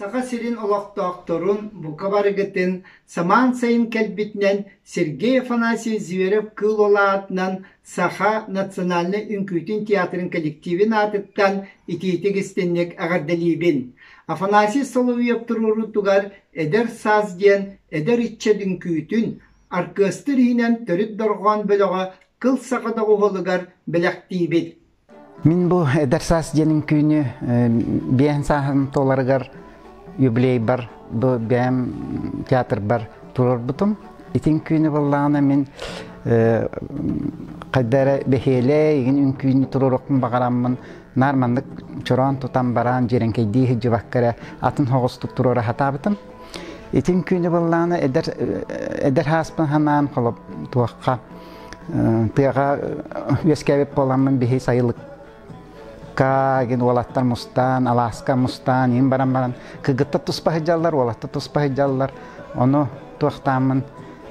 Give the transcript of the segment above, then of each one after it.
Саха сирин олохтоохторун бука барыгытын самаан сайын кэлбитинэн Сергей Афанасьевич Зверев-Кыыл Уола аатынан Саха национальнай үҥкүүтүн театрын коллективин аатыттан итиитик-истинник эҕэрдэлиибин! Афанасий Соловьев туруоруутугар «Эдэр саас» диэн эдэр ыччат үҥкүүтүн аркыастыр иһинэн төрүт дорҕоон бөлөҕө Кыл саха доҕуһуолугар бэлэхтиибит. Мин бу эдэр саас диэн үҥкүүнү биэһин сааһым туоларыгар юбилейбар бу бэйэм театрбар туруорбутум. Ити үҥкүүнү буоллаҕына мин хайда эрэ бэһиэлэй игин үҥкүүнү туруоруохпун баҕараммын наар маннык чороон тутан баран дьиэрэҥкэйдии сылдьыбакка эрэ атын соҕустук туруора сатаабытым. Ити үҥкүүнү буоллаҕына эдэр эдэр сааспын санаан холоп туохха тыаҕа үөскээбит буоламмын биһи сайылыкка гин уолаттар мустаан, алааска мустаан, иин баран баран кыргыттар туспа сылдьаллар, уолаттар туспа сылдьаллар. Ону туохтааммын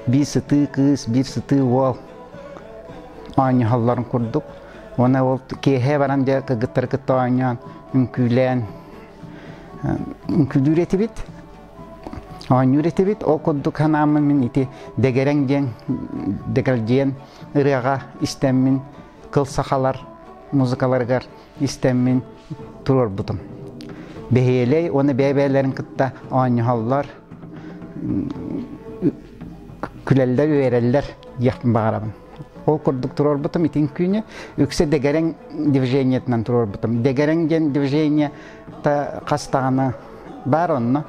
биир сытыы кыыс, биир сытыы уол оонньоһоллорун курдук. Уонна ол киэһэ баран дьэ кыргыттары кытта оонньоон, үҥкүүлээн үҥкүүлүүр этибит. Оонньуур этибит. Ол курдук санааммын мин ити Дэгэрэҥ диэн дэгэлдьийэн ырыаҕа истэммин кыл сахалар музыкаларыгар истэммин туруорбутум. Бэһиэлэй уонна бэйэ-бэйэлэрин кытта оонньоһоллор, күлэллэр, үөрэллэр диэхпин баҕарабын. Ол курдук туруорбутум итин күнү үксэ дэгэрэҥ движениетынан туруорбутум. Дэгэрэҥ диэн движение та хас даҕаны баар онно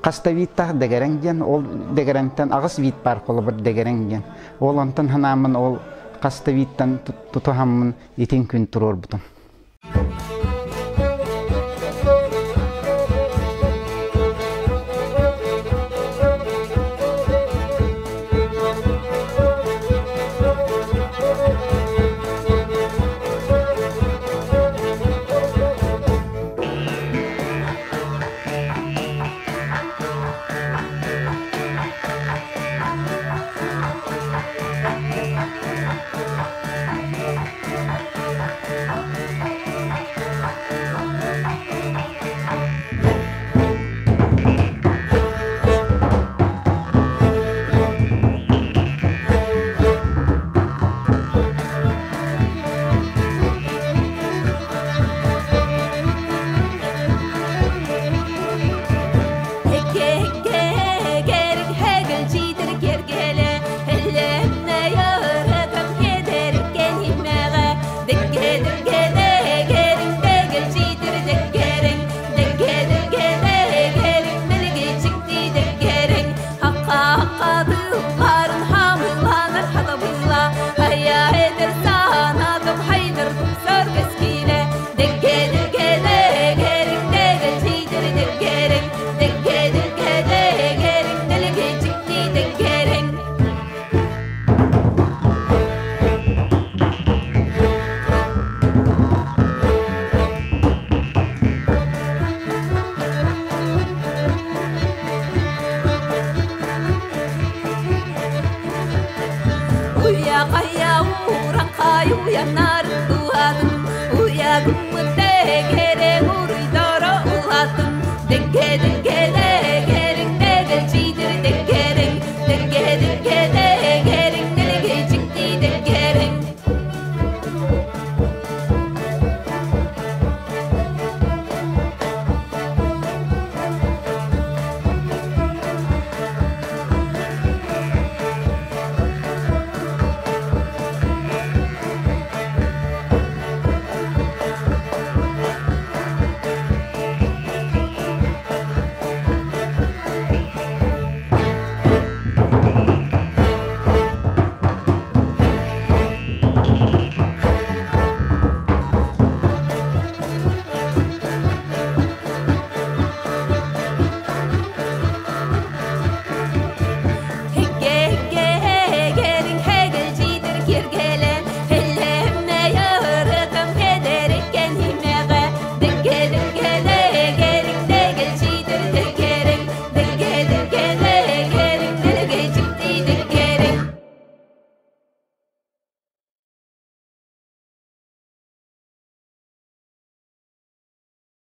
хас да виттаах дэгэрэҥ диэн ол дэгэрэҥтэн аҕыс вид баар холобур дэгэрэҥ диэн ол онтон санааммын ол хас да виттан тутуһаммын итин күн туруорбутум. Уйа кая уран каю уя нар дуадын уя гуммыте керен.